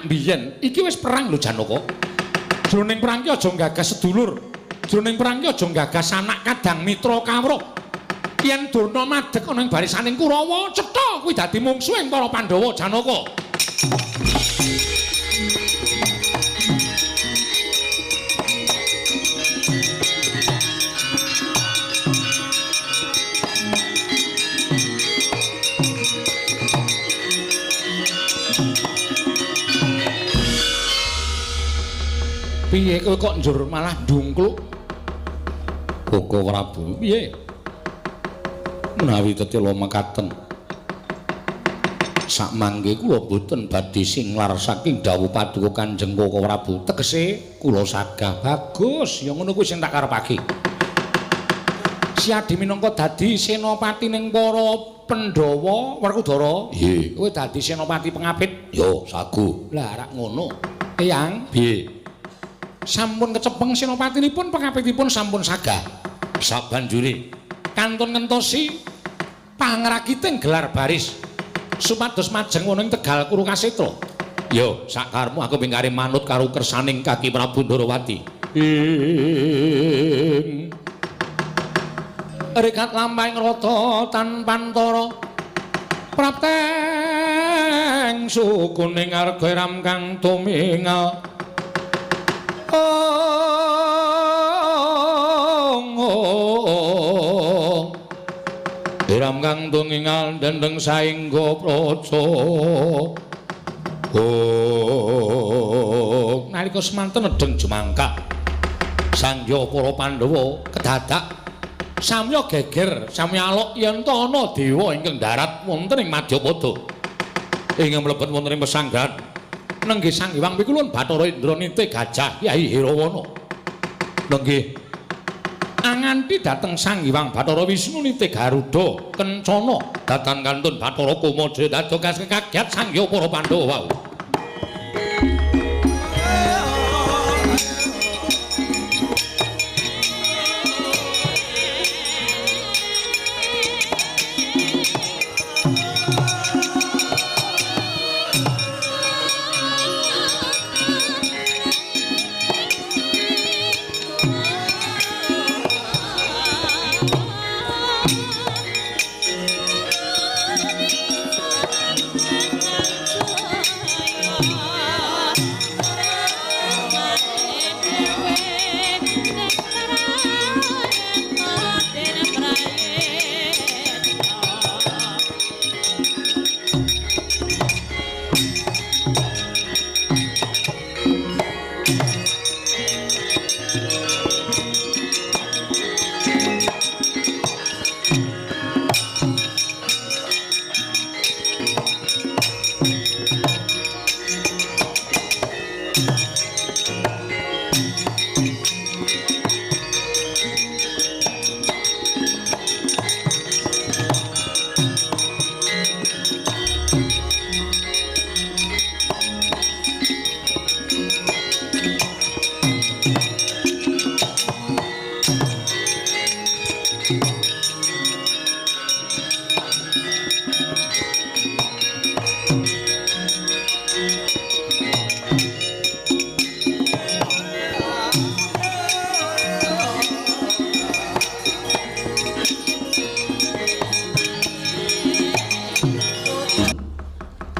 biyen. Iki wis perang lho Janaka. Jroning perang ki aja nggagas sedulur. Jroning perang ki aja nggagas anak kadang mitra kawruh. Yen Durna madeg ana ing barisaning Kurawa, cetha kuwi dadi mungsuhing para Pandhawa Janaka. Piye kowe kok njur malah ndungkluk? Koko Prabu, piye? Menawi tetela mekaten. Sakmangke kula boten badhe singlar saking dawuh paduka Kanjeng Koko Prabu. Tegese kula sagah bagus, ya ngono kuwi sing tak karepake. Siadi minangka dadi senopati ning para Pandhawa Werkudara. Nggih. Kowe dadi senopati pengapit? Yo, sagu. Lah rak ngono. Eyang, piye? Sampun kecepeng senopatinipun pengapitipun sampun sagah. Sabanjure kantun ngentosi pangrakiting gelar baris supados majeng wonten ing Tegal Kurukasetra. Yo, sakarmu aku pingkare manut karo kersaning Kaki Prabu Ndorowati. Ing rikat lampahing rata tanpantara prapteng sukuning arga ram kang tumingal. Iram kang tungingal dendeng saengga praja. Oh, nalika semanten nedheng jumangkah sangya para Pandhawa kedadak samya geger samya alok yen ta ana dewa ingkang darat wonten ing Madyapada ingkang mlebet wonten ing pesanggrahan nenggih Sang Hyang Pikulun Bathara Indra nite gajah Kyai Hirawana. Nenggih anganti dhateng Sang Hyang Bathara Wisnu nite Garuda Kencana datan kantun Bathara Kumajaya dados kaget sangya para Pandhawa.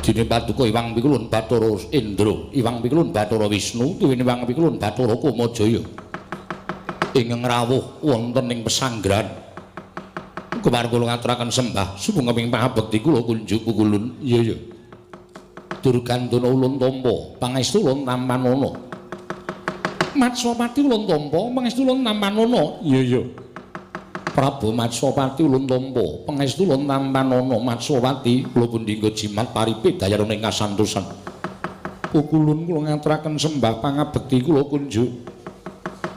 Dene paduka Iwang Pikulun Bathara Indra, Iwang Pikulun Bathara Wisnu, tuwin Iwang Pikulun Bathara Kumajaya. Ingkang rawuh wonten ing pesanggrahan. Kemarin kula ngaturaken sembah sumangga pangabekti kula kunjuk pukulun. Iya iya. Durgandana ulun tampa, pangestu ulun tampanana. Matswapati ulun tampa, pangestu ulun tampanana. Iya iya. Prabu Matswapati ulun tampa, pangestu ulun tampanana. Matswapati kula pundi nggo jimat paripe dayarana ing kasantosan. Pukulun kula ngaturaken sembah pangabekti kula kunjuk.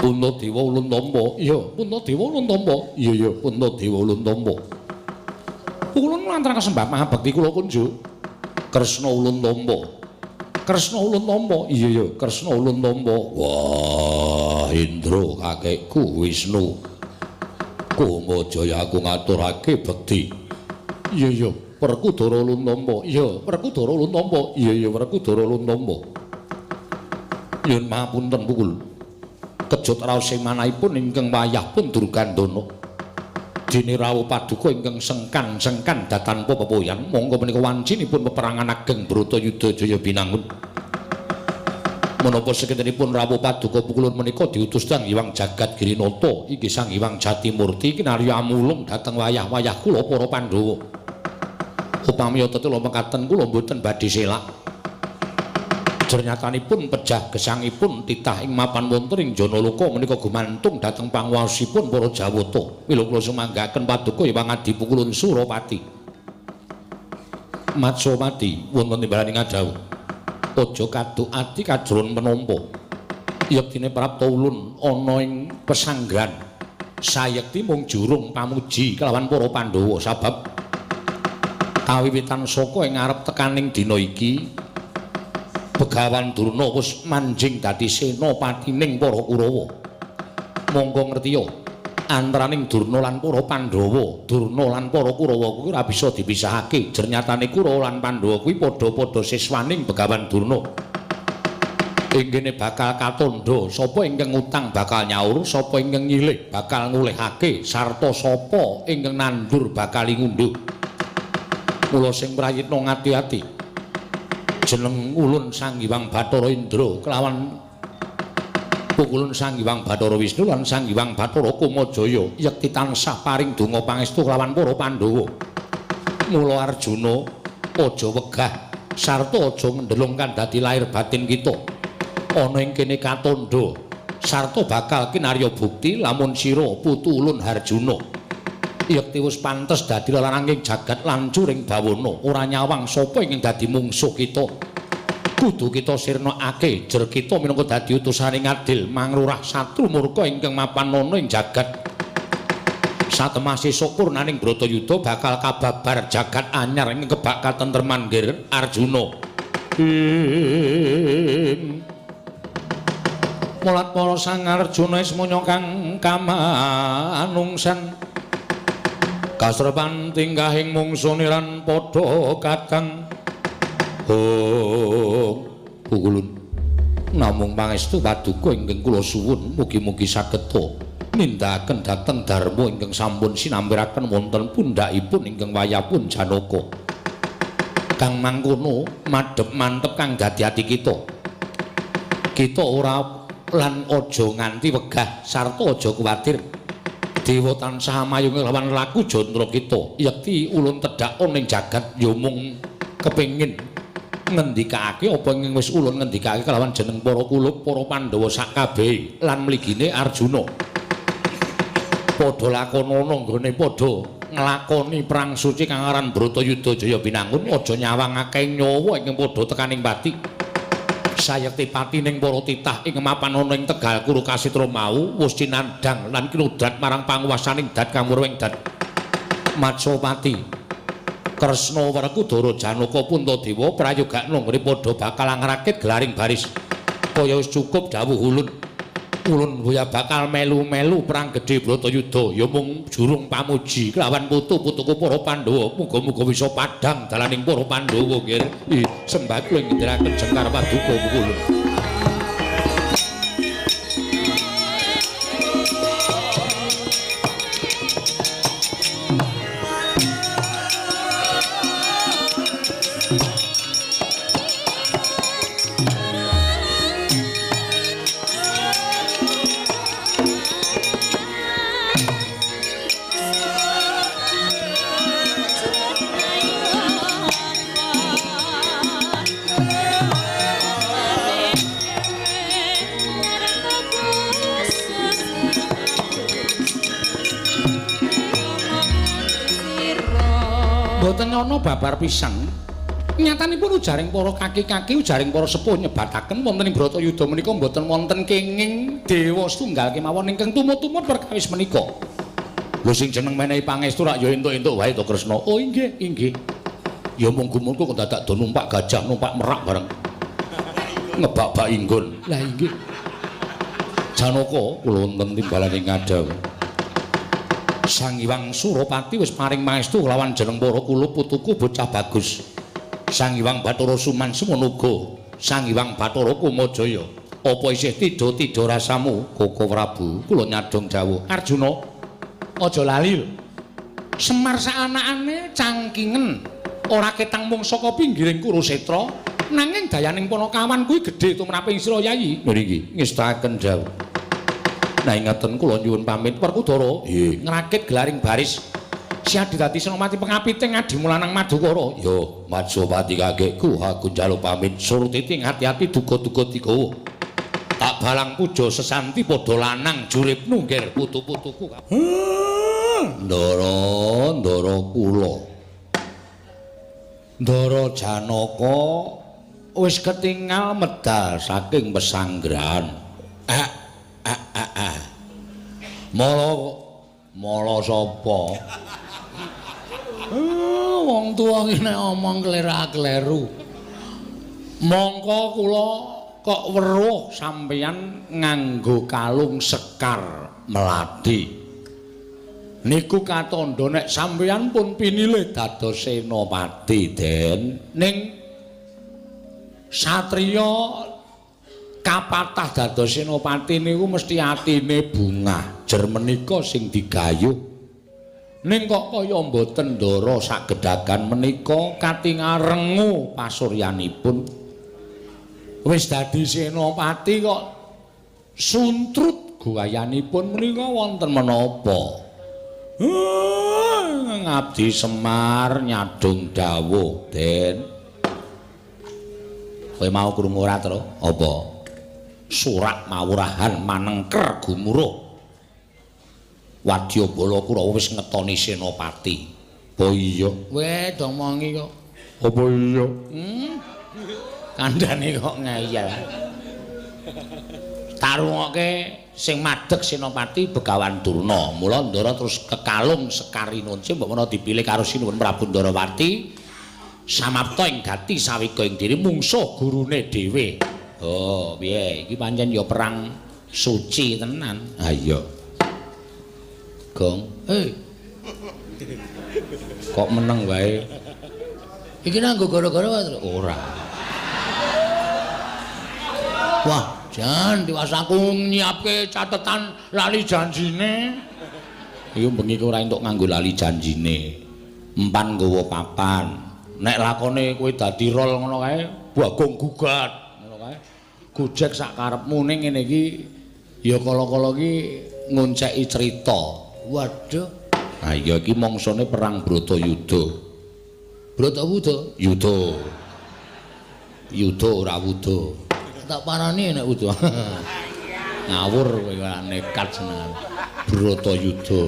Puntadewa ulun tampa. Iya, Puntadewa ulun tampa. Iya iya, Puntadewa ulun tampa. Pukulun ngaturaken sembah pangabekti kula kunjuk. Kresna ulun tampa. Kresna ulun tampa. Iya iya, Kresna ulun tampa. Wah, Indra kakekku Wisnu. Kumajaya aku ngaturake bekti. Iya iya. Werkudara ulun tampa. Iya, Werkudara ulun tampa. Iya, iya, Werkudara ulun tampa. Nyuwun pangapunten pukul. Kejut raos sing manahipun ingkang wayah pun Durgandana. Dene rawuh paduka ingkang sengkan-sengkan datanpa pepoyan, monggo menika wancinipun peperangan ageng Bratayuda Jaya Binangun. Menapa sekintenipun rawuh paduka pukulun menika diutus Sang Hyang Jagat Girinata, inggih Sang Hyang Jatimurti kinarya amulung dhateng wayah-wayah kula para Pandhawa. Upami tetela mekaten kula mboten badhe selak. Jernyatanipun pejah gesangipun titah ing mapan wonten ing Janaloka menika gumantung dhateng panguwasipun para Jawata. Mila kula sumanggaken paduka Hyang Adi Pukulun Surapati. Matsapati wonten timbalaning ngadhawuh. Aja kaduk ati kajron penampa. Yektine prapta ulun ana ing pesanggrahan. Sayekti mung jurung pamuji kelawan para Pandhawa sabab kawiwitan saka ing ngarep tekaning dina iki Begawan Durna wis manjing dadi senopatining para Kurawa. Monggo ngertiya, antaraning Durna lan para Pandhawa, Durna lan para Kurawa kuwi ora bisa dipisahake. Jernyatane Kurawa lan Pandhawa kuwi padha-padha siswaning Begawan Durna. Ing kene bakal katandha sapa ingkang ngutang bakal nyaur, sapa ingkang nyilih bakal ngulehake, sarta sapa ingkang nandur bakal ngunduh. Mula sing prayitna ngati-ati. Jeneng ulun Sang Hyang Bathara Indra kelawan pukulun Sang Hyang Bathara Wisnu lan Sang Hyang Bathara Kumajaya yekti tansah paring donga pangestu kelawan para Pandhawa. Mula Arjuna aja wegah sarta aja ngendelung kang dadi lahir batin kita. Ana ing kene katandha sarta bakal kinarya bukti lamun sira putu ulun Arjuna. Yekti wis pantes dadi lelaranging jagat lancuring bawana, ora nyawang sapa ingkang dadi mungsuh kita. Kudu kita sirnakake jer kita minangka dadi utusane ngadil mangrurah satru murka ingkang mapan ana ing jagat. Satemah sesuk purnaning Bratayuda bakal kababar jagat anyar ing kebak katentreman nggir Arjuna. Mulat para Sang Arjuna ismaya kang kamanungsan. Kasrepan tingkahing mungsune lan padha kadang. Oh, pukulun. Namung pangestu paduka ingkang kula suwun mugi-mugi saged nindakaken dhateng dharma ingkang sampun sinambiraken wonten pundhakipun ingkang wayahpun Janaka. Kang mangkono madhep mantep kang dadi ati kita. Kita ora lan aja nganti wegah sarta aja kuwatir. Dewa tansah mayunge lawan laku jantра kita. Yekti ulun tedhak ning jagat ya mung kepengin ngendikake apa ing wis ulun ngendikake kelawan jeneng para kulup para Pandhawa sakabehe lan mligine Arjuna. Padha lakonana nggone padha nglakoni perang suci kang aran Bratayuda Jaya Binangun, aja nyawang akeh nyawa ingkang padha tekaning pati. Sayekti patining para titah ing mapan ana ing Tegal Kuru Kasitra mau wis cinandhang lan kinudrat marang panguwasaning dat kamurwing dat Matsapati. Kresna Werkudara Janaka Puntadewa prayogakna nggone padha bakal ngrakit gelaring baris. Kaya wis cukup dawuh ulun. Ulun boya bakal melu-melu perang gedhe Bratayuda ya mung jurung pamuji kelawan putu-putuku para Pandhawa. Muga-muga bisa padhang dalaning para Pandhawa nggih. Sembah kula ngendiraken jengkar paduka kula. Mboten ana babar pisan. Nyatanipun ujaring para kaki-kaki, ujaring para sepuh nyebataken wonten ing Bratayuda menika mboten wonten kenging dewa setunggal kemawon ingkang tumut-tumut perkawis menika. Lho sing jeneng menehi pangestu rak ya entuk-entuk wae to Kresna. Oh inggih, inggih. Ya mung gumunku kok dadak do numpak gajah, numpak merak bareng. Ngebak-bak inggon. Lah inggih. Janaka kula wonten timbalane ngadhawuh. Sang Hyang Surapati wis paring pangestu lawan jeneng para kula putuku bocah bagus. Sang Hyang Bathara Suman semono uga. Sang Hyang Bathara Kumajaya. Apa isih tidha-tidha rasamu, Koko Prabu? Kula nyadong dawuh. Arjuna, aja lali lho. Semar saanakane cangkingen ora ketang mung saka pinggiring Kurusetra, nanging dayaning panakawan kuwi gedhe tumraping sira Yayi. Niki ngestaken dawuh. Nah ingeten kula nyuwun pamit Werkudara. Nggih, ngrakit gelaring baris. Siadi dadi senopati pengapiting adimulanang Madukara. Ya, Matsopati kakekku aku njaluk pamit surtiti ati-ati duga-duga digawa. Tak balang puja sesanti padha lanang jurip nungger putu-putuku. Ndara, ndara kula. Ndara Janaka wis ketingal medal saking pesanggrahan. Mala mala sapa? Wong tuwa iki nek omong klera-kleru. Mongko kula kok weruh sampeyan nganggo kalung sekar melati. Niku katandha nek sampeyan pun pinilih dados senopati, Den. Ning satriya kapatah dados senopati niku mesti atine bungah, jer menika sing digayuh. Ning kok kaya mboten ndara sagedhagan menika katingal rengu pasuryanipun. Wis dadi senopati kok suntrut guwayanipun menika wonten menapa? Ngabdi Semar nyadong dawuh, Den. Kowe mau krungu ora, Tru? Apa? Surak mawurahan manengker gumuruh. Wadyabala Kurawa wis ngetoni senopati. Apa iya? Weh, domongi kok. Apa iya? Kandhane kok ngeyel. Tarungoke sing madheg senopati Begawan Durna. Mula Ndara terus kekalung Sekar Rinunce mbok menawa dipilih karo Sinuwun Prabu Ndarawati. Samapta ing gati sawega ing diri mungsuh gurune dhewe. Oh, piye? Iki pancen ya perang suci tenan. Ha iya. Gong. Hei. Kok meneng wae? Iki nanggo gara-gara ora. Wah, jan tiwas aku nyiapke catetan lali janjine. Iki bengi ora entuk nganggo lali janjine. Empan nggawa papan. Nek lakone kowe dadi rol ngono kae, Bagong gugat ngono kae. Gojek sak karepmu ning ngene iki ya kala-kala iki ngonceki crita. Waduh. Ha iya iki mangsane perang Bratayuda. Bratawuda? Yuda. Yuda ora wuda. Tak parani nek wuda. Ngawur kowe ora nekat senengane. Bratayuda.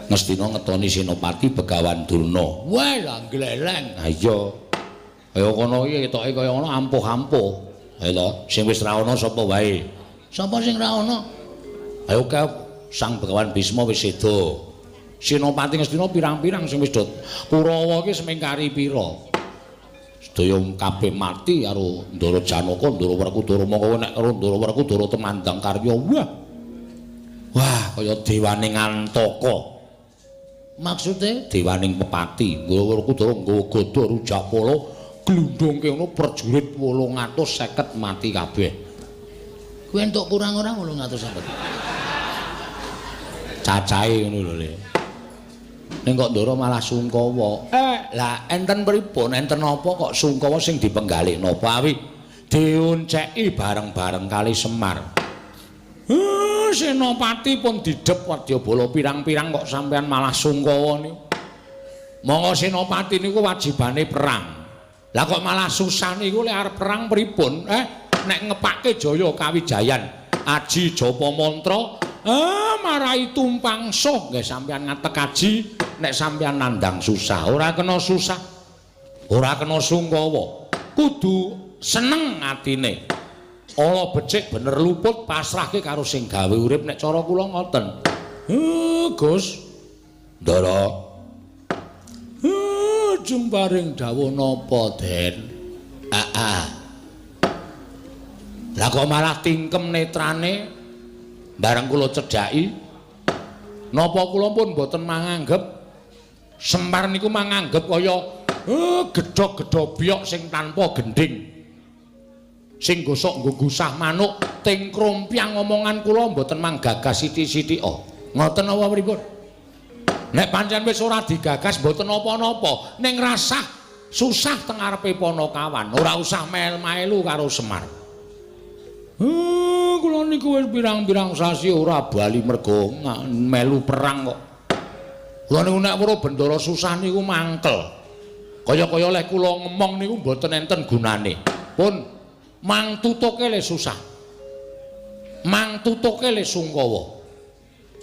Ngastina ngetoni Senopati Begawan Durna. Wah, lah gleleng. Ha iya. Kaya kono iki ketoke kaya ngono ampuh-ampuh. Ha to, sing wis ra ana sapa wae? Sapa sing ra ana? Ayo kae Sang Begawan Bisma wis seda. Senopati Ngastina pirang-pirang sing wis do. Kurawa iki semingkari pira? Sedaya kabeh mati karo Ndara Janaka, Ndara Werkudara. Mongko nek karo Ndara Werkudara temandang karya. Wah. Wah, kaya dewaning Antaka. Maksude dewaning Pepati. Ndara Werkudara nggawa gada rujakpala glundhungke ngono prajurit 850 mati kabeh. Kuwi entuk kurang ora 850? Cacahe ngono lho, Le. Ning kok Ndara malah sungkawa. Lah enten pripun? Enten apa kok sungkawa sing dipenggalih napa awi dionceki bareng-bareng kali Semar. Senopati pun didhep wadyabala pirang-pirang kok sampean malah sungkawa niku. Monggo senopati niku wajibane perang. Lah kok malah susah niku lek arep perang pripun? Nek ngepake jaya kawijayan, aji japa mantra, marai tumpang suh nggih sampean ngatek aji nek sampean nandang susah, ora kena susah. Ora kena sungkawa. Kudu seneng atine. Ala becik bener luput pasrahke karo sing gawe urip nek cara kula ngoten. Gus. Ndara. Jung paring dawuh napa, Den? Lah kok malah tingkem netrane bareng kula cedhaki. Napa kula pun mboten manganggep Semar niku manganggep kaya gedhog-gedhog biok sing tanpa gendhing. Sing gosok nggo gusah manuk ting krompyang omongan kula mboten manggagas sithik-sithik. Ngoten apa pripun? Nek pancen wis ora digagas mboten napa-napa, ning rasah susah teng ngarepe Panakawan, ora usah mel-melu karo Semar. Kula niku wis pirang-pirang sasi ora bali mergo melu perang kok. Kula niku nek weruh bendara susah niku mangkel. Kaya-kaya leh kula ngemong niku mboten enten gunane. Pun mang tutuke le susah. Mang tutuke le sungkawa.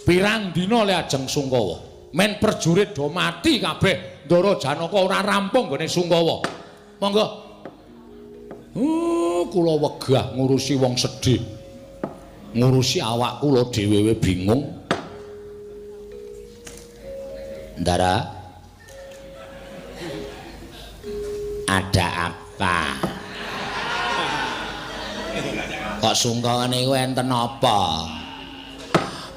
Pirang dina le ajeng sungkawa. Men prajurit do mati kabeh, Ndara Janaka ora rampung nggone sungkawa. Monggo. Kula wegah ngurusi wong sedih. Ngurusi awak kula dhewe bingung. Ndara, ada apa? Kok sungkawa niku enten apa?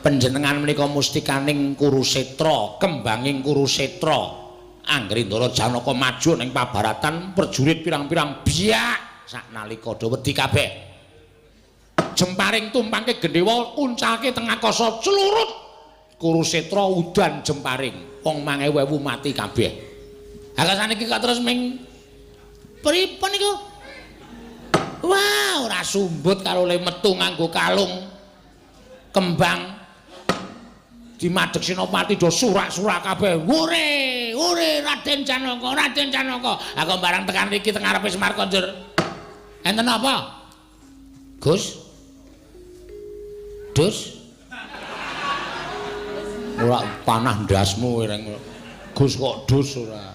Panjenengan menika mustikaning Kurusetra, kembanging Kurusetra. Anggere Ndara Janaka maju ning pabaratan prajurit pirang-pirang biak saknalika do wedi kabeh. Jemparing tumpangke gendhewa uncalke teng akasa celurut. Kurusetra udan jemparing, wong 1000 mati kabeh. Ha saniki kok terus ming pripun niku? Wah, ora sumbut karo le metu nganggo kalung kembang. Dimadhek Senopati do surak-surak kabeh. Ore, ore Raden Janaka, Raden Janaka. Aku barang tekan iki teng ngarepe Semar konjur. Enten apa? Gus. Dus. Ora panah ndasmu reng. Gus kok dus ora.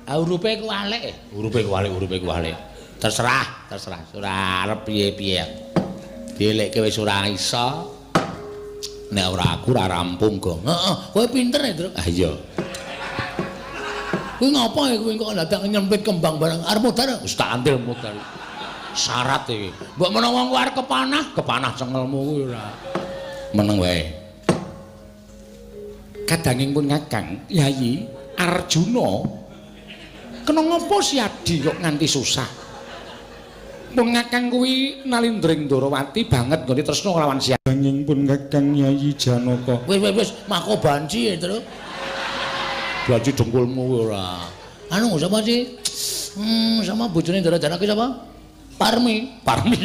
Ah urupe kuwalik, urupe kuwalik, urupe kuwalik. Terserah, terserah. Ora arep piye-piye. Dielekke wis ora iso. Nek ora aku ora rampung, Gong. Heeh, kowe pinter ya, Truk. Ah iya. Kuwi ngapa ya kowe kok dadak nyempit kembang barang arep modar? Wis tak antil modar. Syarat iki. Mbok menawa kowe arep kepanah, kepanah cengelmu kuwi ora. Meneng wae. Kadanging pun Kakang Yayi Arjuna kena ngapa si Adi kok nganti susah? Pun Kakang kuwi nalindring Ndorowati banget nggone tresna kelawan si Adi. Pun Kakang Yayi Janaka. Wis wis wis mako banci ya, Truk. Banci dengkulmu kuwi ora. Anu sapa sih? Sama bojone Ndara Janaka sapa? Parmi. Parmi.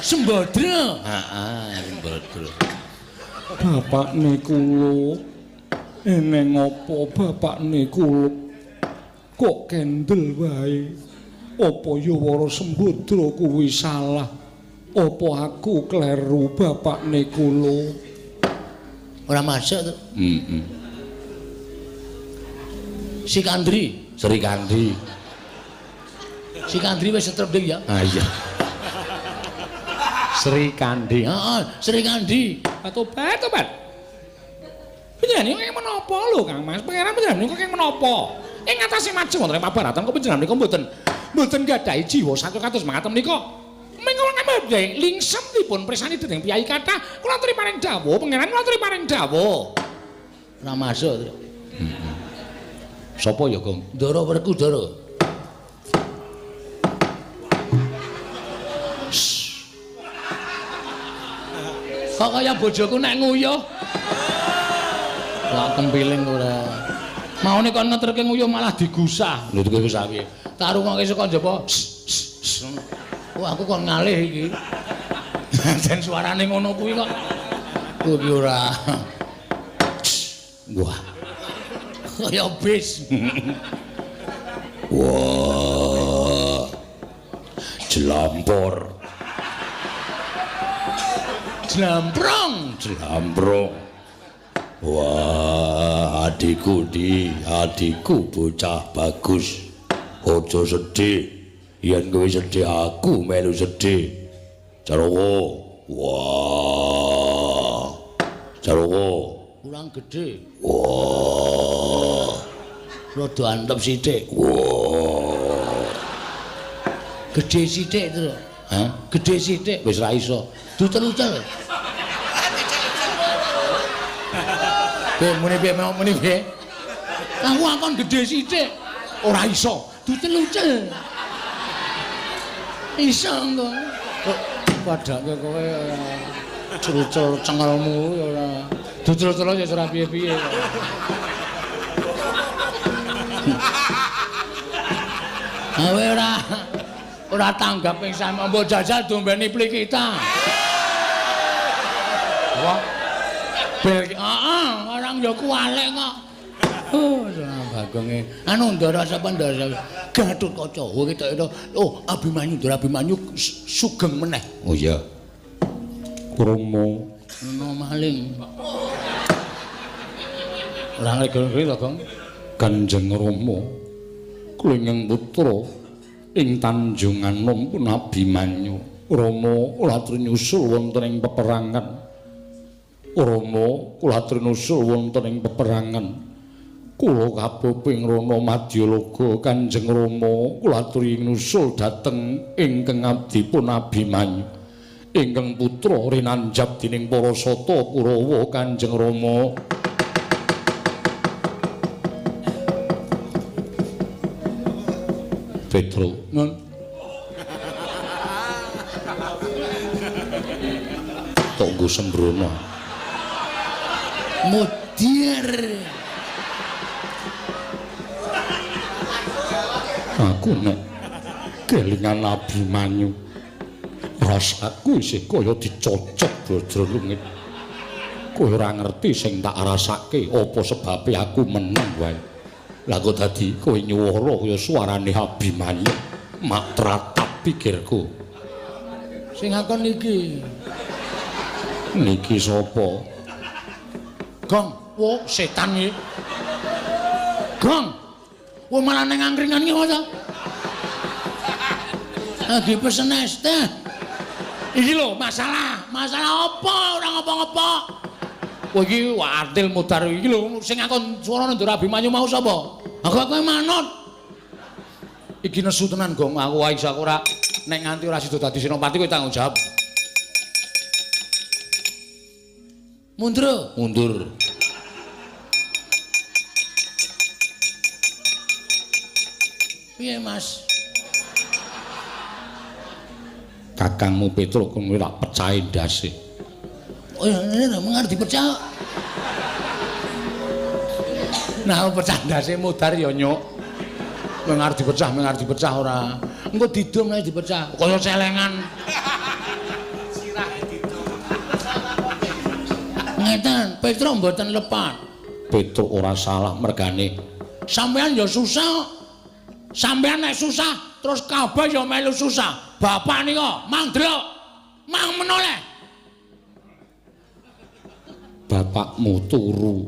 Sembadra. Heeh, Sembadra. Bapakne kula eneng apa bapakne kula kok kendel wae? Apa ya wara Sembadra kuwi salah? Apa aku kleru bapakne kula? Ora masuk to. Heeh. Si Kandri, Sri Kandi. Si Kandri wis setrep ding ya. Ah iya. Sri Kandi. Heeh, Sri Kandi. Tobat, tobat. Panjenengan niku kenging menapa lho, Kang Mas? Pangeran panjenengan niku kenging menapa? Ing atase maju wonten ing pabaratan kok panjenengan niku mboten gadhahi jiwa satu kados mekaten menika. Mengko ngambil lingsem dipun presani dening piyai kathah, kula aturi paring dawuh, pangeran kula aturi paring dawuh. Ora masuk. Heeh. Sapa ya, Gong? Ndara Werkudara. Kok kaya bojoku nek nguyuh. Lah tempiling ora. Maune kon ngeterke nguyuh malah digusah. Lho digusah piye? Tak rungokke saka njaba. Wah aku kon ngalih iki. Jen suarane ngono kuwi kok. Kuwi iki ora. Wah. Kaya bis. Wah. Jlampor. Jlamprong, jlamprong. Wah, adikku di, adikku bocah bagus. Aja sedih. Yen kowe sedih aku melu sedih. Caraka. Wah. Caraka. Kurang gedhe. Wah. Rada antep sithik. Wah. Gedhe sithik, Tru. Hah? Gedhe sithik wis ra iso. Ducel-ucel. Piye muni piye muni piye? Aku akon gedhe sithik. Ora iso. Ducel-ucel. Iso engko. Kok padake kowe ora crucul cengelmu ya ora. Ducel-ucel ya ora piye-piye. Kowe ora tanggap ing sama mbok jajal dombeni plikita. Wah. Bel heeh, orang ya kuwalek kok. Oh, bagonge. Anu Ndara sapa Ndara? Gatotkaca. Oh, ketok oh, Abimanyu Ndara Abimanyu sugeng meneh. Oh iya. Krama ana maling. Ora ngerti to, Gong. Kanjeng Rama klingeng putra ing Tanjunganom pun Abimanyu. Rama kula nyusul wonten ing peperangan. Rama kula nyusul wonten ing peperangan. Kula kabuping Rana Madyalaga Kanjeng Rama kula nyusul dhateng ingkang abdipun Abimanyu. Ingkang putra rinanjab dening para sata Kurawa Kanjeng Rama. Petro, nun. Tonggo sembrono. Mudir. Aku nek kelingan Abimanyu, rasaku isih kaya dicocok brodro lungit. Kowe ora ngerti sing tak rasake, apa sebabe aku meneng wae. Lah kok dadi kowe nyuwara kaya suarane Abimanyu, mak tratap pikirku. Sing akon niki. Niki sapa? Gong, wo setan iki. Gong. Wo malah ning angkringan iki ta? Lagi pesen es teh. Iki lho masalah, masalah apa ora ngopo-ngopo. Kowe iki adil mudar iki lho sing ngakon suarane Ndara Abimanyu mau sapa? Aku manut. Iki nesu tenan Gong, aku wae iso aku ora nek nganti ora sida dadi senopati kowe tanggung jawab. Mundur, mundur. Piye, Mas? Kakangmu Petruk kuwi tak pecahi ndase. Oh, ini mengarep dipecah. Nah, pecah ndase mudar ya, Nyuk. Mengarep dipecah, mengarep dipecah ora. Engko didum nek dipecah. Kaya celengan. Sirah didum. Ngeten, Petruk mboten lepat. Petruk ora salah mergane. Sampeyan ya susah. Sampeyan nek susah, terus kabeh ya melu susah. Bapak nika mang delok, mang menoleh. Bapakmu turu.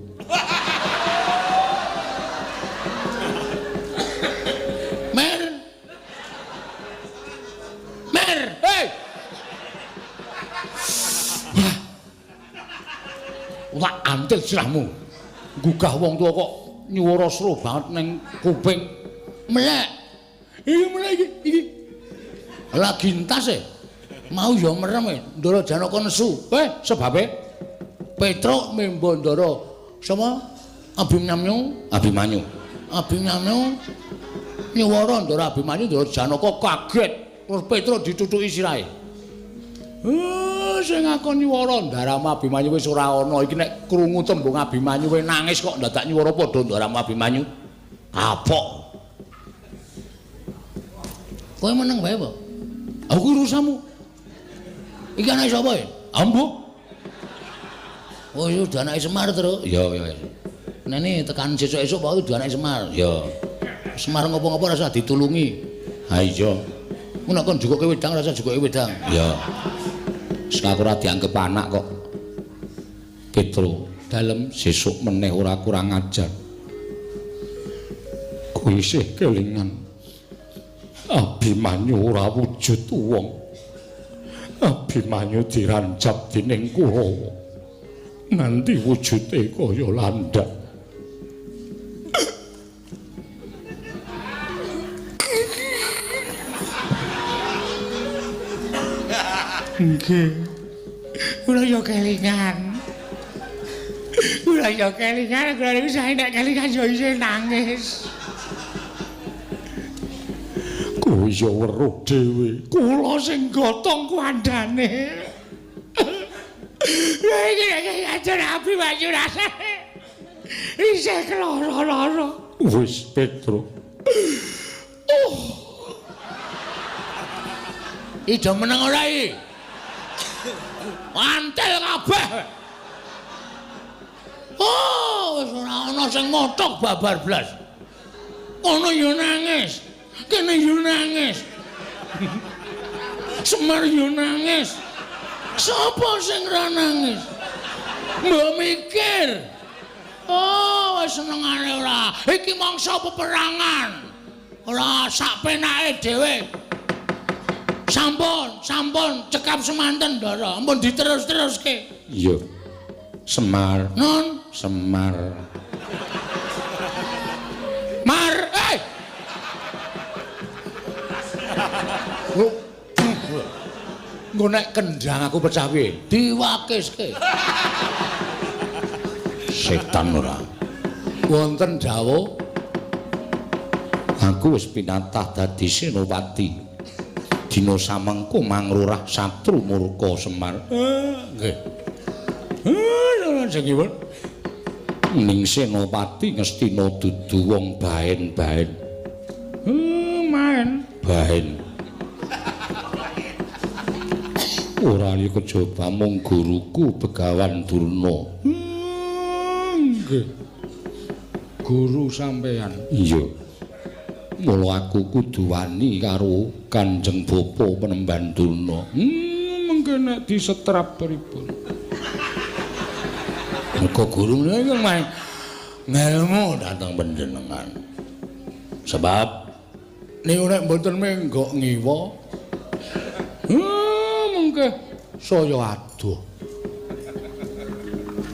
Mer. Mer, hei. Wah. Ora antil sirahmu. Gugah wong tuwa kok nyuwara seru banget ning kuping. Melek. Iki melek iki, iki. Lagi entas e. Mau ya merem e, Ndara Janaka nesu. Sebabe Petruk mimba Ndara sapa? Abimanyu, Abimanyu. Abimanyu nyuwara Ndara Abimanyu, Ndara Janaka kaget. Terus Petruk ditutuki sirahe. Sing ngakon nyuwara Ndaramu Abimanyu wis ora ana. Iki nek krungu tembung Abimanyu wis nangis kok ndadak nyuwara padha Ndaramu Abimanyu. Kapok. Kowe meneng wae apa? Aku urusanmu. Iki anake sapa ya? Ambo. Oh, iya udah anake Semar terus. Iya, iya. Nene tekan sesuk-esuk pokoke udah anake Semar. Iya. Semar ngopo-ngopo rasa ditulungi. Ha iya. Mun nek kon jukuke wedang rasa jukuke wedang. Iya. Wis aku ora dianggep anak kok. Petro, dalem sesuk meneh ora kurang ajar. Kuwi isih kelingan. Abimanyu ora wujud wong. Abimanyu dirancap dening Kurawa. Nanti wujude kaya landak. Nggih. Kula yo kelingan. Kula yo kelingan, kula niku sae nek kelingan yo isih nangis. Kowe yo weruh dhewe. Kula sing gotong kuandane. Lha iki nek ajar api wayu rasane. Isih keloro-loro. Wis Petro. Oh. Ijo meneng ora iki? Mantel kabeh. Oh, wis ora ana sing mothok babar blas. Kono yo nangis. Kene yo nangis. Semar yo nangis. Sapa sing ora nangis? Mbok mikir. Oh, wis senengane ora. Iki mangsa peperangan. Ora sak penake dhewe. Sampun, sampun, cekap semanten, Ndara. Ampun diterus-teruske. Iya. Semar. Nun, Semar. Mar, eh. Engko nek kendang aku pecah piye? Diwakiske. Setan ora. Wonten dawuh aku wis pinatah dadi senopati. Dina samengko mangrurah satru murka Semar. Nggih. Lajengipun ning senopati Ngastina dudu wong baen-baen. Maen baen. Ora li kejaba mung guruku Begawan Durna. Nggih. Guru sampean. Iya. Mula aku kudu wani karo Kanjeng Bapa Penemban Durna. Mengke nek disetrap pripun? Mergo guru menika main ngelmu dhateng panjenengan. Sebab niku nek mboten menggok ngiwa, mengke saya adoh.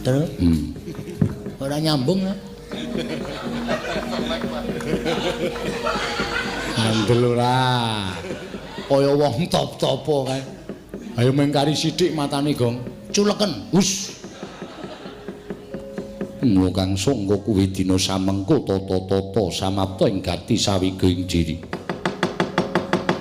Terus? Ora nyambung ya. Andel ora. Kaya wong top-topo kae. Ayo mengkari sithik matane, Gong. Culeken. Hus. Mula kang sangka kuwi dina samengko tata-tata samapta ing gati sawiga ing diri.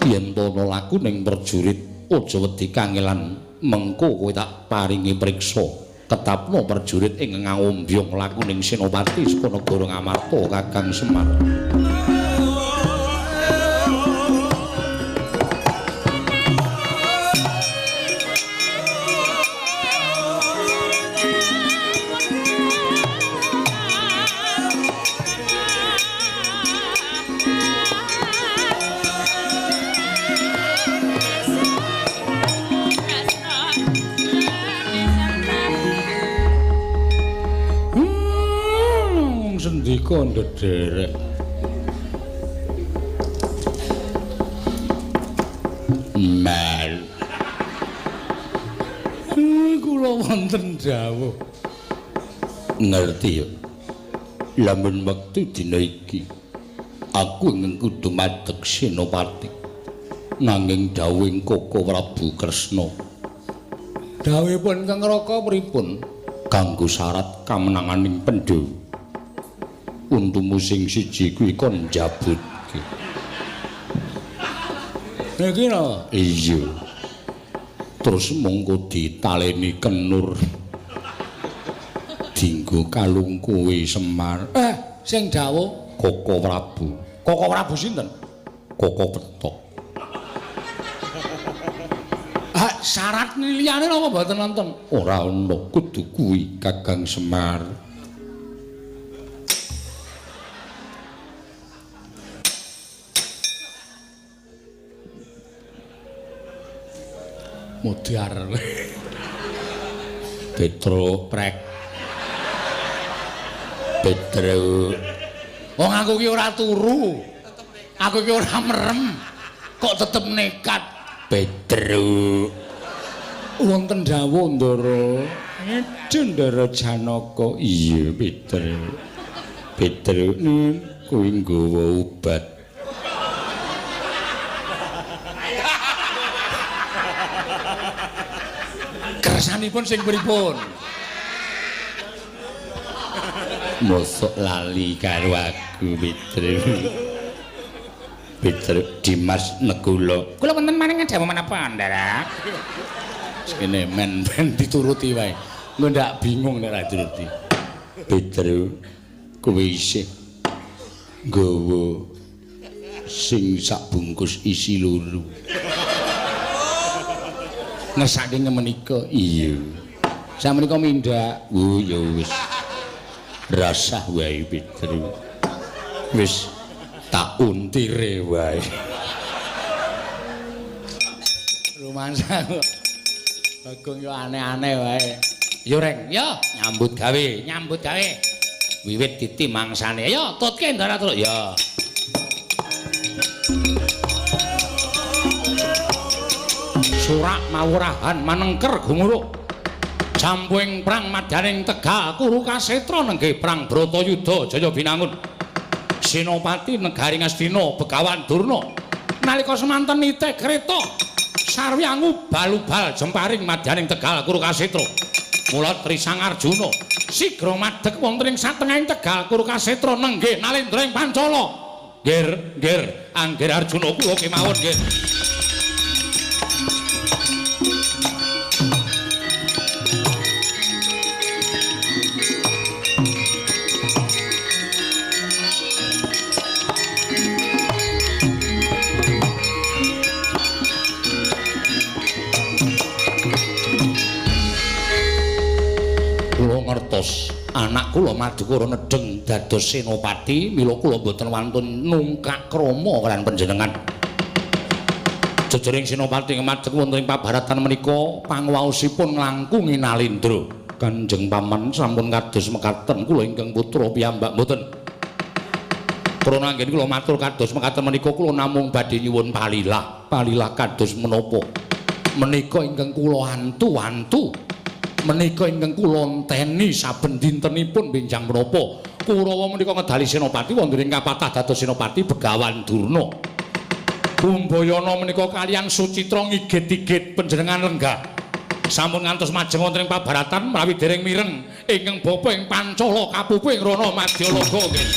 Yen ana laku ning prajurit aja wedi kangelan, mengko kowe tak paringi priksa. Ketapno prajurit ing ngawombyong laku ning senopati saka negara Ngamarta Kakang Semar. Sendika ndederek. Mel. Kula wonten dawuh. Ngerti ya. Lamun wektu dina iki aku ingkang kudu madeg senopati. Nanging dawuhing Koko Prabu Kresna. Dawuhipun Kang Raka pripun? Kanggo syarat kamenanganing Pandhawa. Untumu sing siji kuwi kon njabutke. Niki lho. Iya. Terus mongko ditaleni kenur. Dinggo kalung kowe Semar. Sing dawuh Koko Prabu. Koko Prabu sinten? Koko Petok. Ah, syarat liyane napa mboten wonten? Ora ana, kudu kuwi Kakang Semar. Modar. Petro prek. Petro. Wong aku ki ora turu. Aku ki ora merem. Kok tetep nekat. Petro. Wonten dawuh Ndara. Ndara Janaka. Iya, Petro. Petro kuwi nggawa obat. Kersanipun sing pripun? Mosok lali karo aku, Petru. Petru Dimas Nekula. Kula wonten maring dawuh menapa, Ndara? Sekene men ben dituruti wae. Engko ndak bingung nek ora dituruti. Petru kowe isih nggawa sing sak bungkus isi loro. Ngersake menika? Iya. Samenika mindhak. Oh ya wis. Rasah wae Petru. Wis tak untire wae. Rumangsa Bagong yo aneh-aneh wae. Yo Reng, yo nyambut gawe, nyambut gawe. Wiwit titi mangsane. Ayo tutke Ndara terus. Ya. Surak mawurahan manengker gumuruk. Campuing prang madyaning Tegal Kuru Kasetra nenggih prang Bratayuda Jaya Binangun. Senopati negari Ngastina Begawan Durna. Nalika semanten nitih kreta sarwi angubal-ubal jemparing madyaning Tegal Kuru Kasetra. Mula Trisang Arjuna sigra madheg wonten ing satengahing Tegal Kuru Kasetra nenggih Nalendra ing Pancala. Nggir, nggir, anggir Arjuna kula kemawon nggih. Ngertos anak kula Madukara nedheng dados senopati, mila kula mboten wantun nungkak krama kaliyan panjenengan. Jejering senopati madheg wonten ing pabaratan menika pangwaosipun nglangkungi Nalendra. Kanjeng Paman sampun kados mekaten kula ingkang putra piyambak mboten. Krana anggen kula matur kados mekaten menika kula namung badhe nyuwun palilah, palilah kados menapa menika ingkang kula antu-antu. Menika ingkang kula enteni saben dintenipun benjang menapa Kurawa menika ngedali senopati wonten ing kapatah dados senopati Begawan Durna. Kumbayana menika kaliyan Sucitra ngigit-igit panjenengan lenggah. Sampun ngantos majeng wonten ing pabaratan menawi dereng mireng ingkang bapa ing Pancala kapupu ing Rana Madyalaga nggih.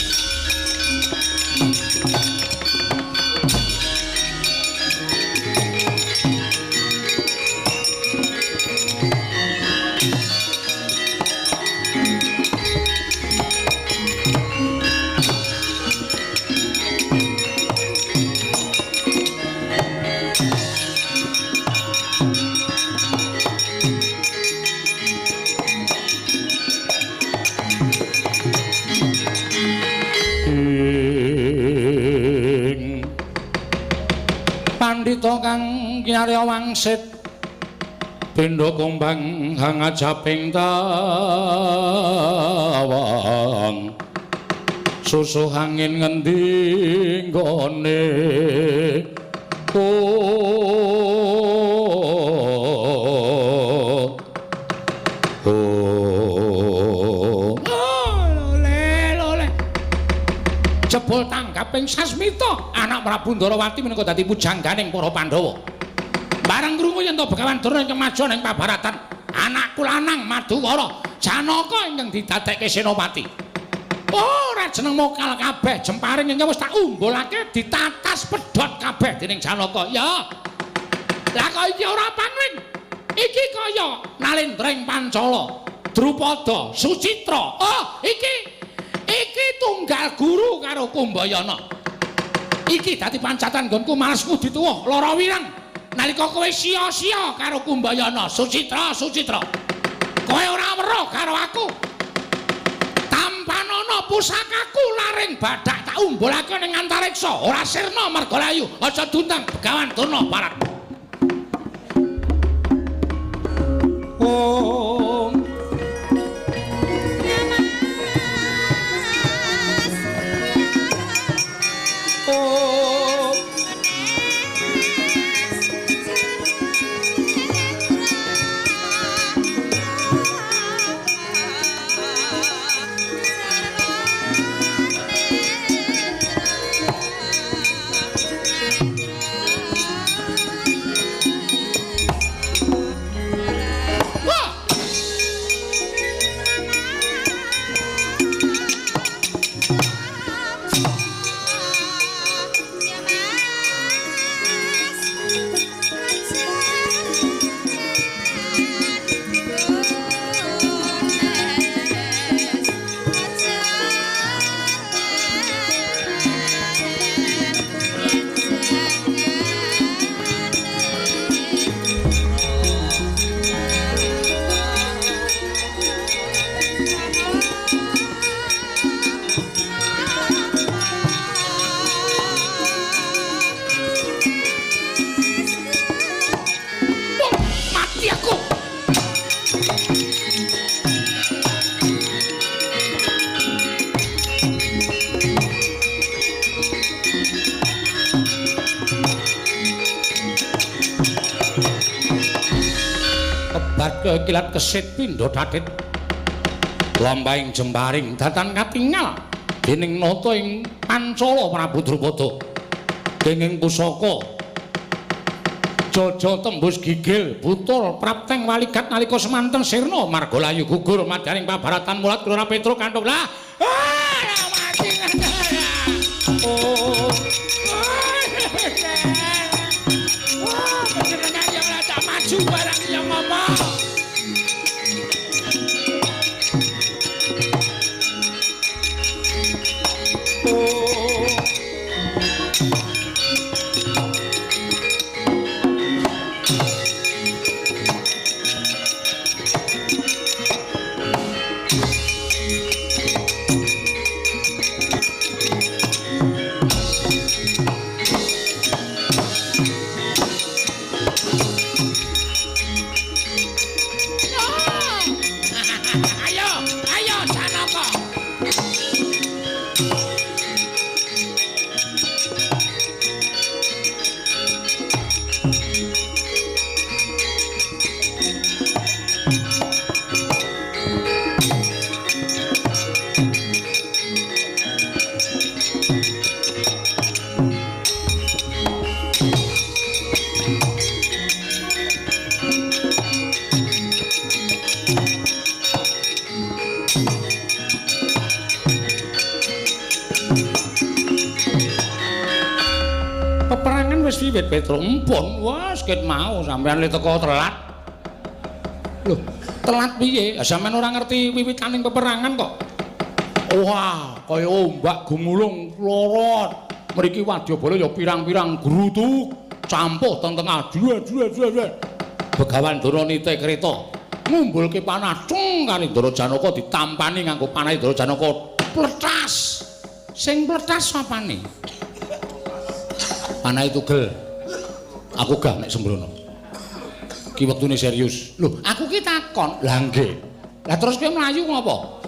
Pandhita kang kinarya wangsit benda kumbang hangajaping tawang susuh angin ngendi nggone oh oh lole lole jebul tanggaping Sasmita anak Prabu Ndarawati menika dadi pujangganing para Pandhawa. Bareng krungu yen to Begawan Durna ingkang maja ning pabaratan, anakku lanang Madukara Janaka ingkang didadekke senopati. Ora jeneng mokal kabeh jemparing ingkang wis tak umbulake ditatas pedhot kabeh dening Janaka. Ya. Lah kok iki ora pangling. Iki kaya Nalendra ing Pancala, Drupada, Sucitra. Oh, iki iki tunggal guru karo Kumbayana. Iki dadi pancatan nggonku males ngudi tuwa lara wireng nalika kowe sia-sia karo Kumbayana. Sucitra, Sucitra, kowe ora weruh karo aku. Tampanana pusakaku laring badak tak umbulake ning antariksa ora sirna merga layu. Aja diundang Begawan Durna barat. Om oh. Kilat kesit pindha thathit. Lampahing jemparing datan katingal dening nata ing Pancala Prabu Drupada. Kenging pusaka Jaja tembus gigil butul prapteng waligat nalika semanten sirna marga layu gugur madyaning pabaratan mulat Kelurahan Petruk kanthong lah. Ah, mati. Oh. Wah, panjenengan yang ora tak maju barang yang ngomong. Oh. Wiwit Petruk empun, wah ket mau sampean le teko telat. Lho, telat piye? Ya sampean ora ngerti wiwitaning peperangan kok. Wah, kaya ombak gumulung lorot. Mriki wadyabala ya pirang-pirang grutuk campuh teng tengah. Dua dua dua dua. Begawan Ndara nite kreta ngumbulke panah cung kali Ndara Janaka ditampani nganggo panah Ndara Janaka pletas. Sing pletas apane? Panah tugel. Aku gah nek sembrono. Ki wektune serius. Lho, aku ki takon. Lah nggih. Lah terus kowe mlayu ngopo?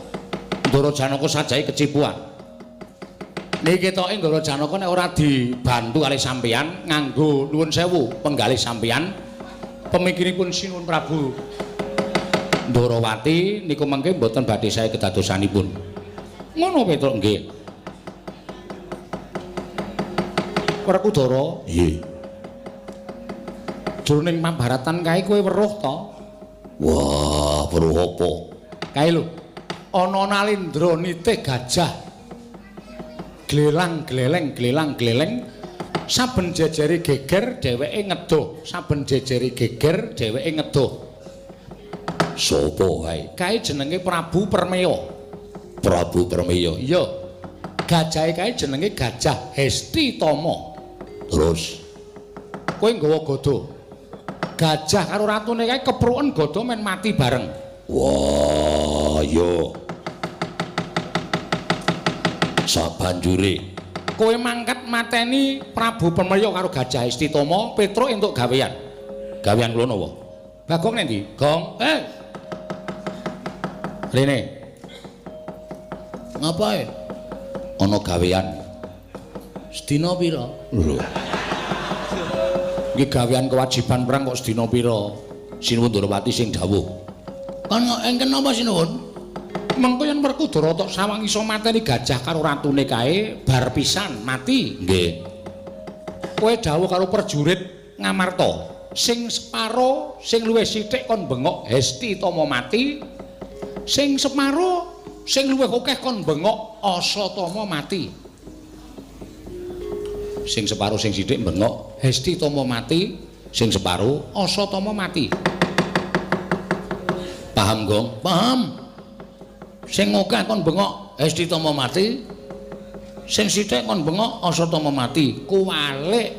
Ndara Janaka sajae kecipuan. Niki ketoke Ndara Janaka nek ora dibantu kalih sampeyan nganggo nuwun sewu penggalih sampeyan pemikiripun Sinuwun Prabu Ndarawati niku mengke mboten badhe sae kedadosanipun. Ngono Petruk nggih. Werkudara? Nggih. Jroning Mahabharatan kae kowe weruh to? Wah, weruh apa? Kae lho. Ana Nalindra nitih gajah. Glelang gleleng glelang gleleng saben jejere geger dheweke ngedoh, saben jejere geger dheweke ngedoh. Sopo kae? Kae jenenge Prabu Permeya. Prabu Permeya. Iya. Gajahe kae jenenge Gajah Hesti Tama. Terus kowe nggawa gada. Gajah karo ratune kae kepruken gada men mati bareng. Wah, yo. Sabanjure kowe mangkat mateni Prabu Permeya karo Gajah Hesti Tama, Petruk entuk gawean. Gawean kula napa? Bagong nek ndi? Gong. Eh. Rene. Ngapae? Ana gawean. Sedina pira? Lho. Iki gawean kewajiban perang kok sedina pira? Sinuwun Ndrawati sing dawuh. Kan engken napa sinuwun? Mengko yen Werkudara tok sawang iso mateni gajah karo ratune kae bar pisan mati. Nggih. Kowe dawuh karo prajurit Ngamarta, sing separo sing luwih sithik kon bengok Hesti Tama mati, sing separo sing luwih akeh kon bengok Asatama mati. Sing separo sing sithik bengok Hesti Tama mati, sing separo Asatama mati. Paham, Gong? Paham. Sing akeh kon bengok Hesti Tama mati, sing sithik kon bengok Asatama mati. Kuwalik.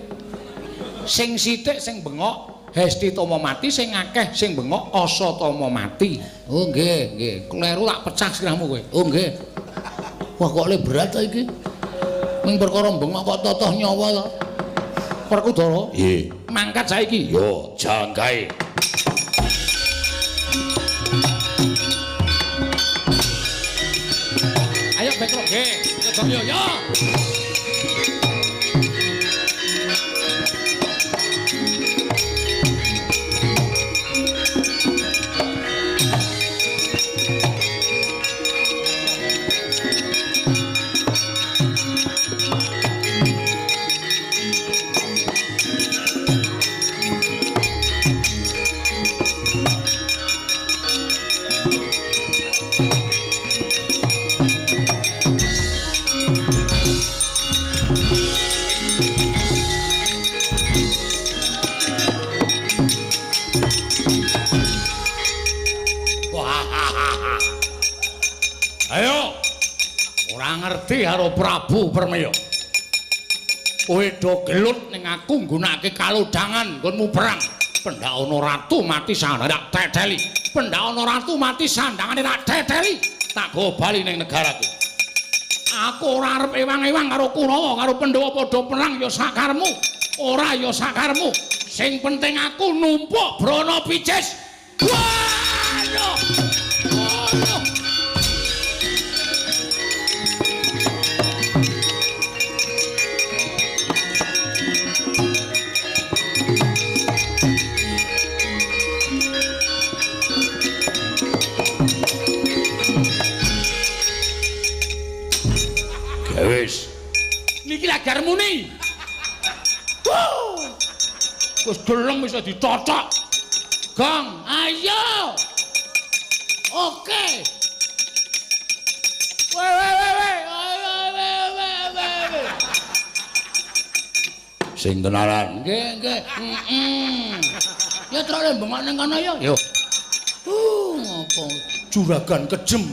Sing sithik sing bengok Hesti Tama mati, sing akeh sing bengok Asatama mati. Oh nggih, nggih. Kleru tak pecah sirahmu kowe. Oh nggih. Wah kok le berat ta iki. Ming perkara bengok kok totoh nyawa to. Werkudara? Nggih. Mangkat saiki. Yo, jangkae. Ayo Petruk nggih. Yo yo. Ngerti karo Prabu Permaya. Kowe do gelut ning aku nggunakake kalodhangan nggonmu perang. Pendak ana ratu mati sandangane tak teteli. Pendak ana ratu mati sandangane tak teteli. Tak gawa bali ning negaraku. Aku ora arep ewang-ewang karo Kurawa karo Pandhawa padha perang ya sakarmu. Ora ya sakarmu. Sing penting aku numpuk brana picis. Waduh. Waduh. Wis. Niki lagar muni. Wis gelem iso dicocok. Gong, ayo. Oke. We we we we. We we. Sing tenanan. Nggih, nggih. Heeh. Ya trole bengok ning kono ya. Yo. Ngopo? Juragan kejem.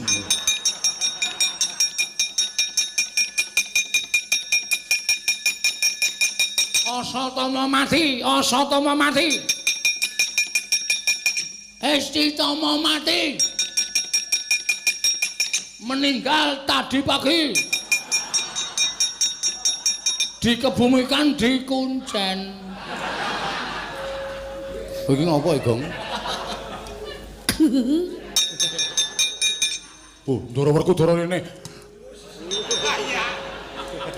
Asatama mati, Asatama mati. Estitama mati. Meninggal tadi pagi. Dikebumikan di Kuncen. Iki ngopo, Gong? Oh, Ndara Werkudara rene.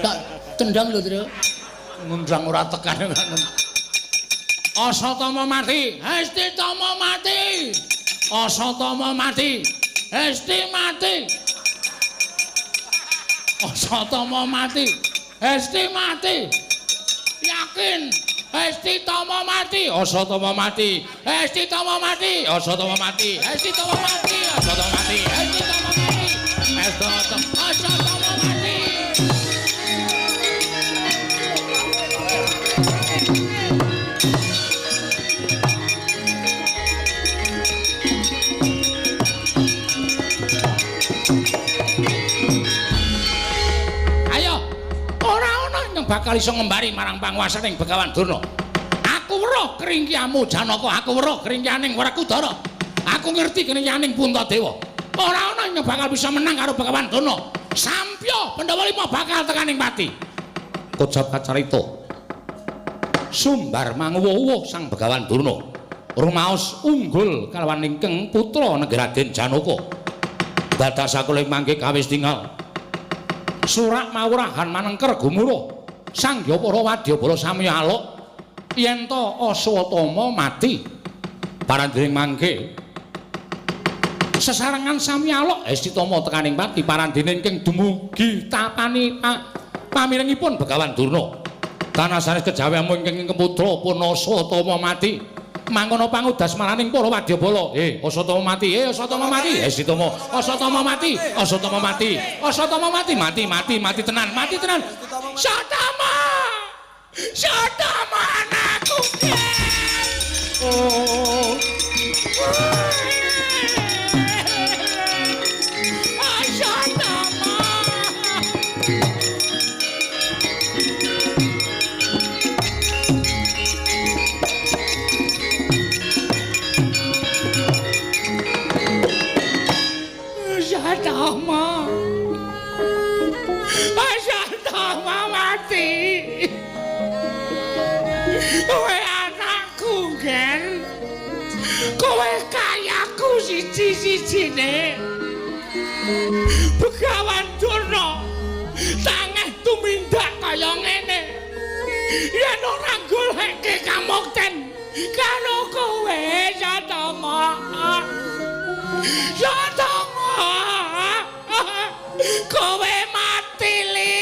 Tak tendang lho, Tru. Ngundang ora tekan. Asatama mati, Estitama mati. Asatama mati, Esti mati. Asatama mati, Esti mati. Yakin Estitama mati, Asatama mati, Estitama mati, Asatama mati, Estitama mati, Asatama mati, Estitama mati, Asatama mati. Bakal iso ngembari marang panguwasaning Begawan Durna. Aku weruh kringkiamu Janaka, aku weruh kringkianing Werkudara. Aku ngerti kringkianing Puntadewa. Ora ana sing bakal bisa menang karo Begawan Durna. Sampya Pandhawa lima bakal tekaning pati. Kocap kacarita. Sumbar manguwuh Sang Begawan Durna. Rumaos unggul kalawan ingkang putra Raden Janaka. Dadak sakuling mangke kawis tinggal. Surak mawurahan manengker gumuruh. Sang Hyapara wadyabala sami aluk yen to Aswatama mati. Parandring mangke sesarengan sami aluk Estitama tekaning pati parandene ingkang dumugi tapani pamirengipun Begawan Durna. Tanah sanes kejawi amung ingkang putra pun Aswatama mati. Mangkono pangudas maraning para wadyabala. Aswatama mati, Aswatama mati, Estitama, Aswatama mati, Aswatama mati, Aswatama mati, mati, mati, mati tenan, mati tenan. Satama! Satama anakku. Oh. Satama. Satama. Satama mati. Kowe anakku, Ger. Kowe kayaku siji-sijine. Begawan Durna tangeh tumindak kaya ngene. Yen ora goleke kamukten karo kowe Satama. Satama. Kowe mati li.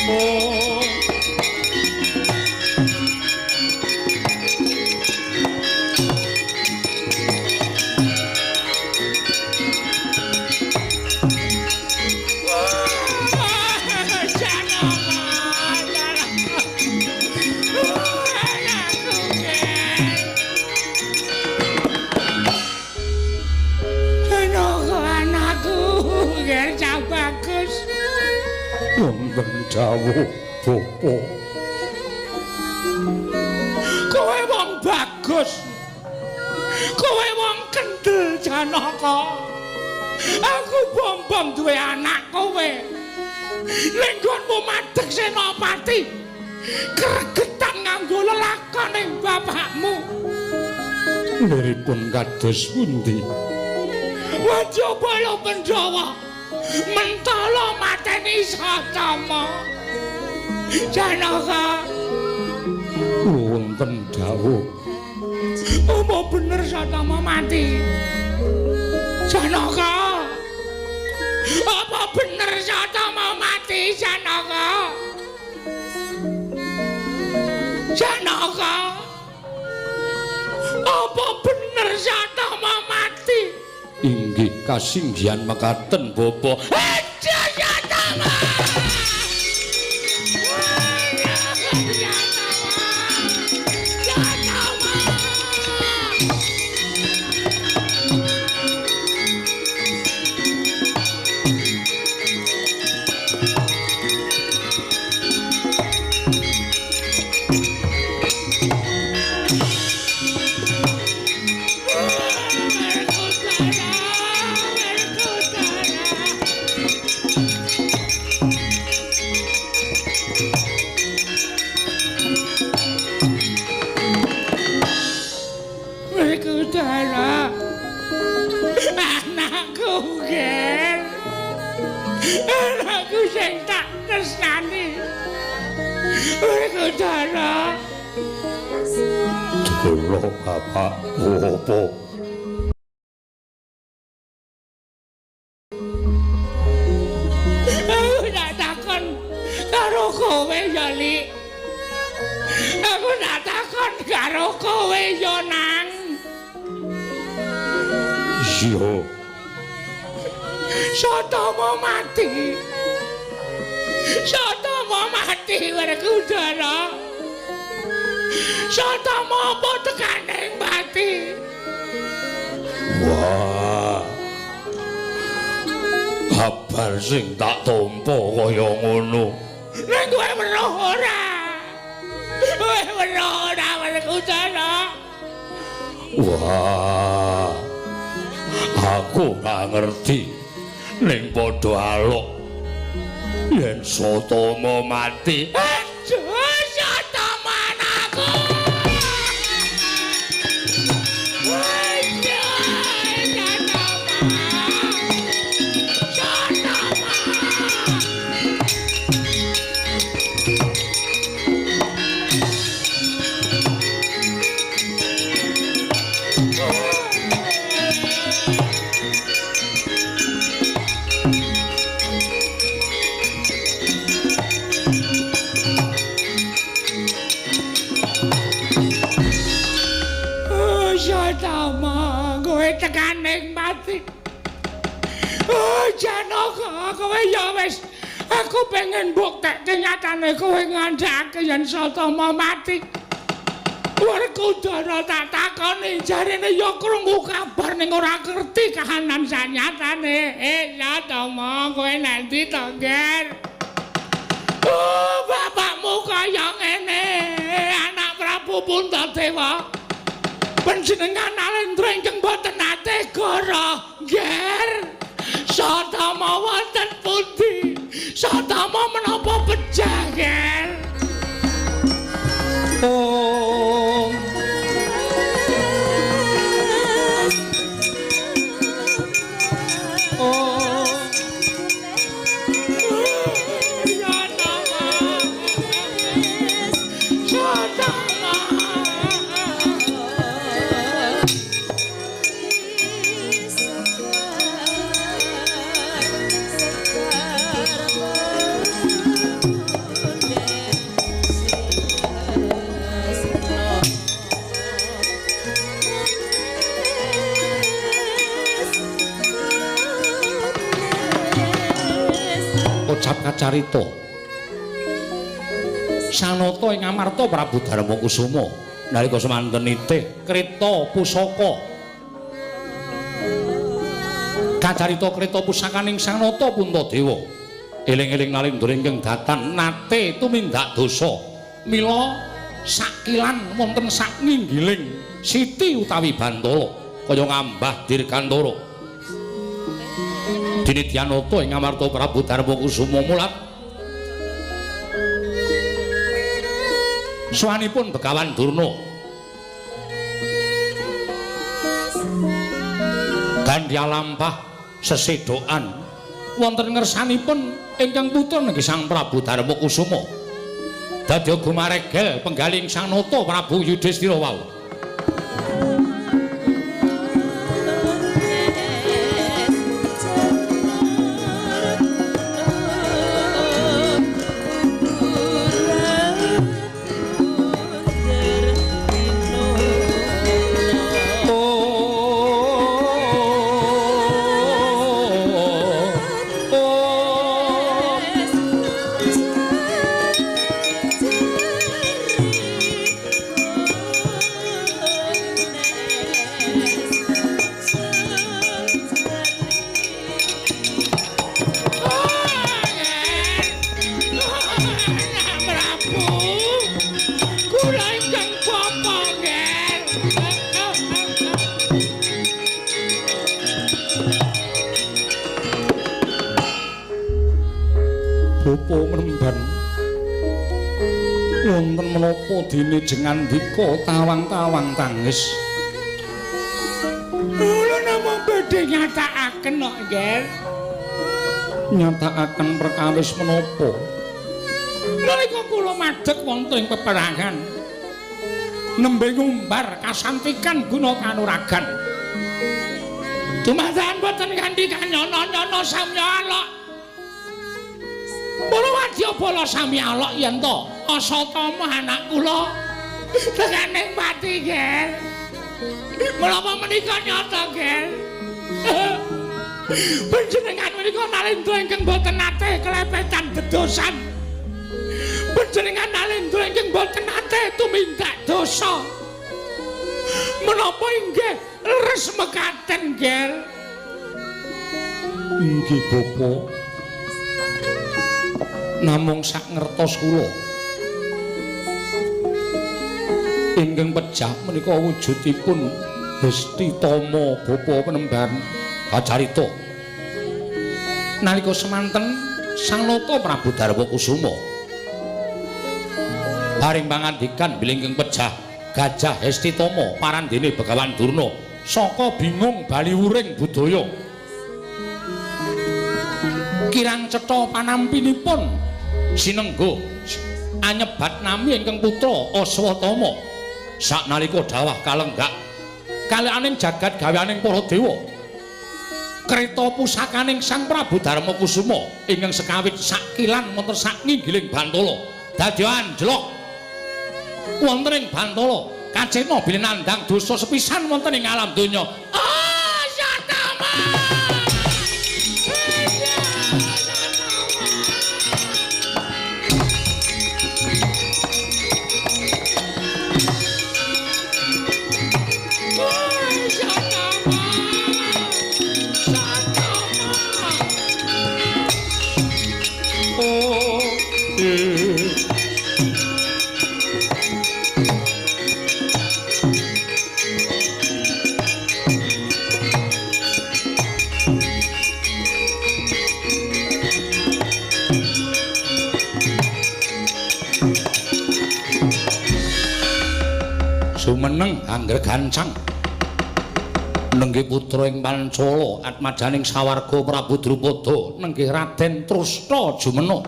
Oh. Jangan. Wonten dawuh bapa. Kowe wong bagus. Kowe wong kendel Janaka. Aku bombong duwe anak kowe. Ning nggonmu madeg senopati. Gregetan nganggo lelakon ning bapakmu. Liripun kados pundi? Waja bala Pandhawa mentala mateni Satama. Janaka, wonten dawuh. Apa bener Satama mati? Janaka, apa bener Satama mati? Janaka, Janaka, apa bener Satama mati? Inggih kasinggihan mekaten bapa. Satama! Werkudara, anakku ger, anakku sing tak tresnani. Werkudara, Dolo bapak opo? Aku tak takon karo kowe ya, Lik. Aku tak takon karo kowe ya, Nang. Iya. Satama mati. Satama mati Werkudara. Satama apa tekane mati? Wah. Kabar sing tak tampa kaya ngono. Ning kowe weruh ora? Kowe weruh ora Werkudara? Wah. Aku ora ngerti. Ning padha alok yen Satama mati. Aduh, Satama anakku. Aduh, Satama. Satama. Oh, Satama, kowe tekane mati. Oh, Janaka, kowe ya wis. Aku pengen mbuktekke nyatane kowe ngandhake yen Satama mati. Werkudara tak takoni jarene ya krungu kabar ning ora ngerti kahanan sanyatane. Satama, kowe nanti to, Ger? Oh, bapakmu kaya ngene, anak Prabu Puntadewa. Panjenengan Nalendra ingkang boten nate goro, Ger. Satama wonten pundi? Satama menapa pejah, Ger? Oh. Oh. Satama. Satama. Kocap kacarita. Sanata ing Amarta Prabu Darmakusuma nalika semanten nitih kreta pusaka. Kacarita kreta pusakaning Sanata Puntadewa. Eling-eling nalindra ingkang datan nate tumindak dosa. Mila sakilan wonten sak nginggiling siti utawi bantala kaya ngambah dirgantara. Dinidyanata ing amarta Prabu Darmakusuma mulat swanipun Begawan Durna. Gandhi lampah sesedokan wonten ngersanipun ingkang putra nenggih Sang Prabu Darmakusuma. Dadi gumaregel penggaling Sang Nata Prabu Yudhistira wau. Dene jengandika tawang-tawang tangis. Kula namung badhe nyatakaken kok, Nger. Nyatakaken perkawis menapa? Nalika kula madheg wonten ing peperangan, nembe ngumbar kasantikan guna kanuragan. Dumadan boten kanthi kanyono-nyono samya alok. Para wadyabala sami alok yen to Asatama anak kula tekaning pati, Ger. Menapa menika nyata, Ger? Panjenengan menika nalindra ingkang boten nate kelepetan dedosan. Panjenengan nalindra ingkang boten nate tumindak dosa. Menapa inggih leres mekaten, Ger? Inggih, Bapak. Namung sak ngertos kula ingkang pejah menika wujudipun Hesti Tama Bapa Penemban kacarita. Nalika semanten Sang Nata Prabu Darmakusuma paring pangandikan bilih ingkang pejah Gajah Hesti Tama parandene Begawan Durna saka bingung bali wuring budaya. Kirang cetha panampinipun sinengga anyebat nami ingkang putra Aswatama. Saknalika dawah kalenggak kalyaning jagat gaweaning para dewa, kreta pusakaning Sang Prabu Darmakusuma ingkang sekawit sakilan wonten sak nginggiling bantala dadi anjlok wonten ing bantala kacena bilih nandhang dosa sepisan wonten ing alam donya. Aswatama! Sumeneng angger gancang nenggih putra ing Pancala atmajaning sawarga Prabu Drupada nenggih Raden Trustha Jumena.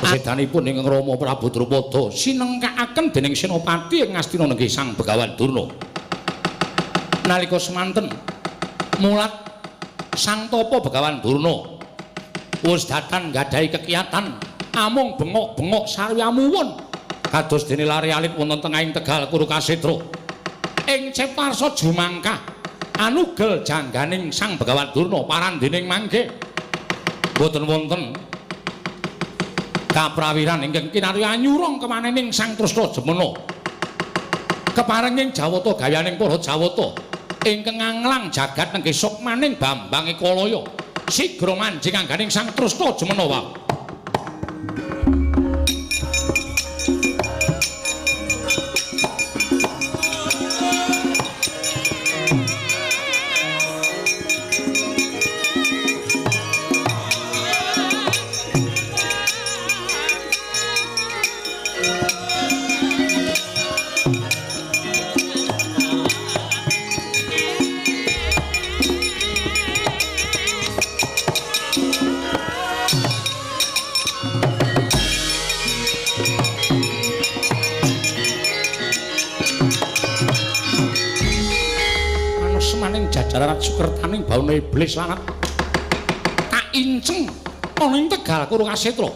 Sedanipun ingkang Rama Prabu Drupada sinengkakaken dening Senopati ing Ngastina nenggih Sang Begawan Durna. Nalika semanten mulat Sang Tapa Begawan Durna wis datan nggadahi kekiyatan amung bengok-bengok saryamuwun kados dene lare alit wonten tengahing Tegal Kurukasetra. Ing Ciptarsa jumangkah anugel jangganing Sang Begawan Durna parandening mangke boten wonten kaprawiran ingkang kinarya nyurung kemanening Sang Trustha Jemena. Keparenging Jawata gaweaning para Jawata ingkang nganglang jagat nenggih sukmaning Bambang Ekalaya. Sigra manjing angganing Sang Trusna jumenawa. Jajaran sukertaning bawana iblis lanat tak inceng ana ing Tegal Kuru Kasetra.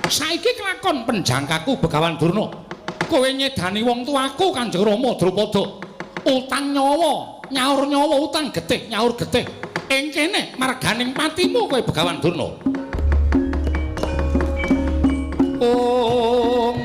Saiki kelakon penjangkaku Begawan Durna. Kowe nyedani wong tuaku Kanjeng Rama Drupada. Utang nyawa, nyaur nyawa, utang getih, nyaur getih. Ing kene marganing patimu kowe Begawan Durna. Om.